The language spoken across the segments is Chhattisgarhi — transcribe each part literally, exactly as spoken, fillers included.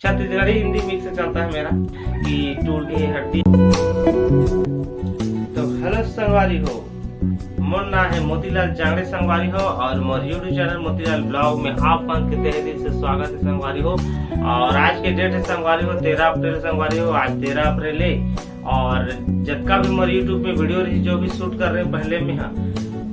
छत्तीसगढ़ी हिंदी मिक्स चलता है मेरा कि टूट गई हड्डी। तो हेलो संगवारी हो, मोर नाम है मोतीलाल जांगड़े संगवारी हो, और मोर YouTube चैनल मोतीलाल ब्लॉग में आप मन के तहे दिल से स्वागत है संगवारी हो। और आज के डेट है संगवारी हो तेरह अप्रैल संगवारी हो, आज तेरह अप्रैल है। और जतका भी मोर YouTube में वीडियो रही, जो भी शूट कर रहे पहले में, हाँ,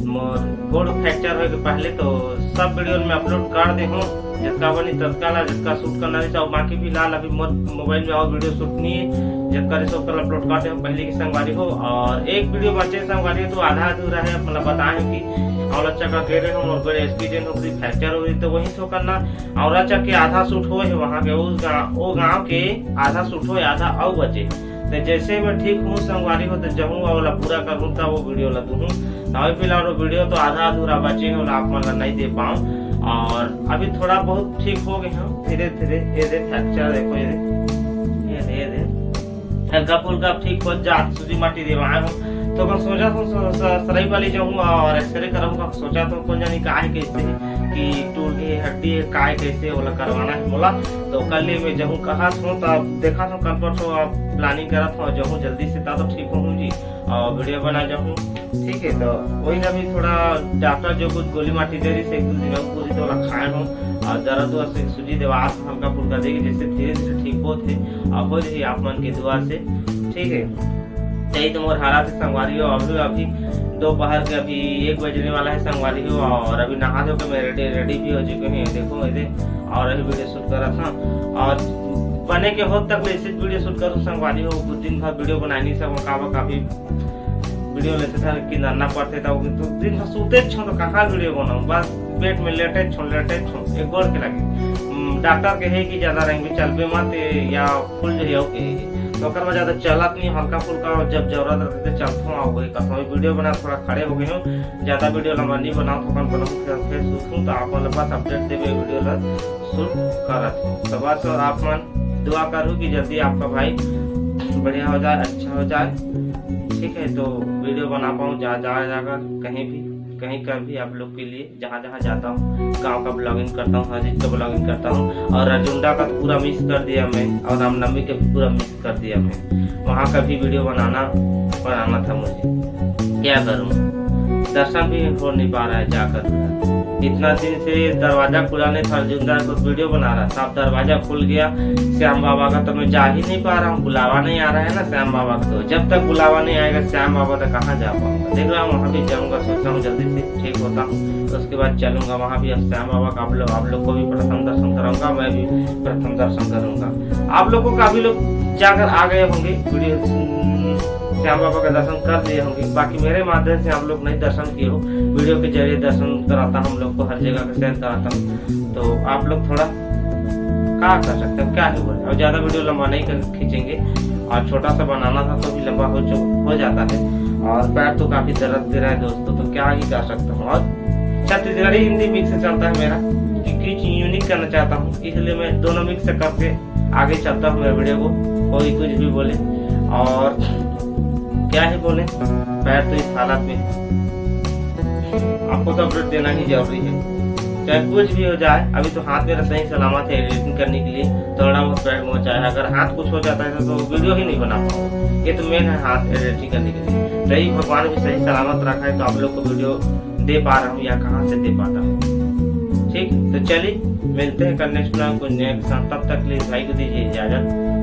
मोर गोड़ फ्रैक्चर होए के पहले तो सब वीडियो में अपलोड कर दे हूँ, जतका बनी ततका ला, जतका शूट करना रही सब। बाकी फिलहाल अभी मोर मोबाइल में और वीडियो शूट नहीं है, जतका रही सब कल अपलोड कर दे हूँ पहले की संगवारी हो। और एक वीडियो बचे संगवारी हो तो आधा अधूरा है, मतलब बताए हूँ कि और अच्छा का कह रहे हूँ और बड़े एक्सीडेंट हो गई, फ्रैक्चर हो गई, तो वही शो करना। और अच्छा के आधा शूट हो है वहाँ के उस गाँव, वो गाँव के आधा शूट हो, आधा और बचे। तो जैसे मैं ठीक हूँ संगवारी हो तो जहूँ वाला पूरा करूँ तब वो वीडियो ला दूँ। तो अभी फिलहाल वो वीडियो तो आधा अधूरा बचे है, आप मन ला नहीं दे पाऊँ। और अभी थोड़ा बहुत ठीक हो गए हम धीरे धीरे। ये दे फ्रैक्चर देखो, ये दे, ये दे, ये दे हल्का फुल्का ठीक हो जात, सूजी माटी देवाए हूँ। तो मैं सोचा था सो-, स-, सरई वाली जाऊँ और एक्सरे कराऊँ। सोचा तो कौन जानी का है कैसे कि टूट गई हड्डी है, का है कैसे, ओला करवाना है बोला। तो कल ही मैं जाऊँ कहा था, तो अब देखा था कन्फर्म हो, अब प्लानिंग करा था, जाऊँ जल्दी से, ता तो ठीक हूँ जी। और वीडियो बना जाऊँ, ठीक है। तो वही ना, अभी थोड़ा डॉक्टर जो कुछ गोली माटी दे रही से एक दो दिन में पूरी तो ओला खाए हूँ। और दर्द हुआ से सूजी देवा हल्का फुल्का देगी, जैसे धीरे धीरे ठीक होत है। और हो जाही आप मन के दुआ से, ठीक है। यही तो मोर हालात है संगवारी हो। अभी अभी दोपहर के अभी एक बजने वाला है संगवारी हो, और अभी नहा धो के मैं रेडी रेडी भी हो चुके हैं, देखो इधर। और अभी वीडियो शूट करा था, और बने के हो तक मैं इसी वीडियो शूट करूँ संगवारी हो। कुछ दिन भर वीडियो बनाए नहीं सकूँ, काबर काफी वीडियो लेते था कि नन्ना पड़ते था, वो तो दिन भर सूते छो तो कहाँ वीडियो बनाऊँ, बस बेड में लेटे छो, लेटे छो, एक गोड़ के लगे। हम्म, डॉक्टर के है कि ज्यादा रहेंगे, चलबे मत, ये या फुल जो है, ओके। तो ओकर में ज्यादा चलत नहीं, हल्का फुल्का जब जरूरत रहते तो चलत हूँ, आओ वही करता हूँ। वीडियो बना थोड़ा खड़े हो गए हूँ, ज्यादा वीडियो लंबा नहीं बनाओ, थोकन बनाऊँ, फिर, फिर सूतूँ तो आप मन ला बस अपडेट देवे वीडियो ला शूट करत हूँ। तो बस आप मन दुआ करूँ कि जल्दी आपका भाई बढ़िया हो जाए, अच्छा हो जाए, ठीक है। तो वीडियो बना पाऊँ जा, जा जाकर कहीं भी, कहीं कर भी आप लोग के लिए, जहाँ जहाँ जाता हूँ, गाँव का ब्लॉगिंग करता हूँ, हर चीज़ का ब्लॉगिंग करता हूँ। और अर्जुंडा का तो पूरा मिस कर दिया मैं, और रामनवमी का भी पूरा मिस कर दिया मैं। वहाँ का भी वीडियो बनाना, बनाना था मुझे, क्या करूँ, दर्शन भी हो नहीं पा रहा है जाकर उधर। इतना दिन से दरवाजा खुला नहीं था, अर्जुंडा को वीडियो बना रहा था, अब दरवाजा खुल गया श्याम बाबा का, तो मैं जा ही नहीं पा रहा हूँ, बुलावा नहीं आ रहा है ना श्याम बाबा का। तो जब तक बुलावा नहीं आएगा श्याम बाबा, तो कहाँ जा पाऊंगा। देख रहा हूँ, वहाँ भी जाऊंगा, सोच रहा हूँ जल्दी से ठीक होता हूँ, तो उसके बाद चलूंगा वहाँ भी। अब श्याम बाबा का आप लोग, आप लोग को भी प्रथम दर्शन कराऊंगा, मैं भी प्रथम दर्शन करूंगा। आप लोगों का भी लोग जाकर आ गए होंगे, वीडियो, श्याम बाबा का दर्शन कर लिए होंगे, बाकी मेरे माध्यम से आप लोग नहीं दर्शन किए हो, वीडियो के जरिए दर्शन कराता हूँ हम लोग को, हर जगह का शेयर कराता हूँ। तो आप लोग थोड़ा क्या कर सकते हो, क्या ही बोले। और ज्यादा वीडियो लंबा नहीं कर, खींचेंगे, और छोटा सा बनाना था तो भी लंबा हो चु-, हो जाता है। और पैर तो काफी दर्द दे रहा है दोस्तों, तो क्या ही कर सकता हूँ। और छत्तीसगढ़ी हिंदी मिक्स चलता है मेरा, क्योंकि कुछ यूनिक करना चाहता हूँ, इसलिए मैं दोनों मिक्स करके आगे चलता हूँ मेरे वीडियो को। कोई कुछ भी बोले और क्या ही बोले, पैर तो इस हालत में, आपको तो अपडेट देना ही जरूरी है, चाहे कुछ भी हो जाए। अभी तो हाथ मेरा सही सलामत है एडिटिंग करने के लिए, थोड़ा बहुत पैर मोच आया, अगर हाथ कुछ हो जाता है तो वीडियो ही नहीं बना पाऊँ। ये तो मेन है हाथ एडिटिंग करने के लिए, तो यही भगवान भी सही सलामत रखा है तो आप लोग को वीडियो दे पा रहा हूँ या कहाँ से दे पाता हूँ। ठीक, तो चलिए मिलते हैं कल नेक्स्ट ब्लॉग को नए के साथ। तब तक के लिए भाई को दीजिए इजाजत।